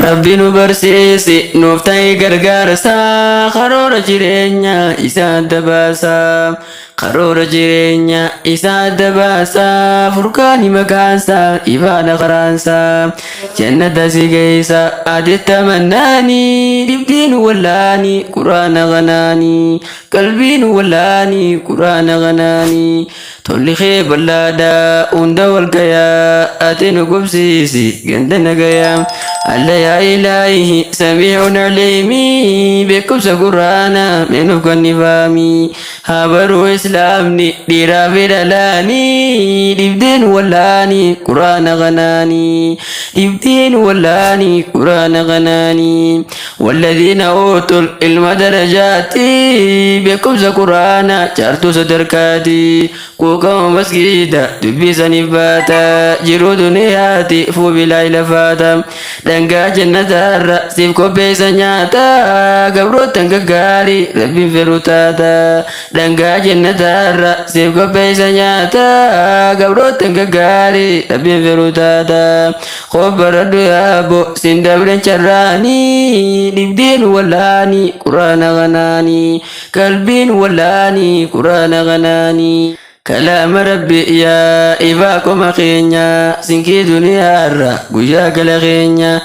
Rabbi nu barsiisi nuuf ta'i gargaarsa, karoora jireenya isa adda baasa. Karoora jireenya isa adda baasa, furkaani maqaansa ifaadha karaansa. Jannata si geessa ati amannaani, dhibdiin wallaani quraana kanaani, qalbiin wallaani quraana kanaani. Tolli kee bal'aadha hunda wal gayaa, ati nu qubsiisi ganda nagayaa. Alla yaa ilaahi samii'un aliimi, beekumsa quraana mee nuuf kennifaami. Haa baruu islaamni dhiiraa fi dhalaani, dhibdeen wallaani quraana kanaani, dhibdeen wallaani quraana kanaani. والذين أوتوا العلم درجات, beekumsa quraana jaartuu sadarkaati. Quuqama masgiida dubbisaniif baata, jiruu duniyaati fuubilaa lafaata. Dhangaa jannataarra siif qopheessa nyaata, gabrootan gaggaarii rabbiin fedhu taata. Dhangaa jannataarra siif qopheessa nyaata, gabrootan gaggaarii rabbiin fedhu taata. Qobbaradhu yaabo sin dabren carraanii, dhibdeen wallaanii quraana kanaanii, qalbiin wallaanii quraana kanaanii. Kalaama rabbi yaa ifaa qoma keenya, sinkii duniyaarra guyyaa gala keenya.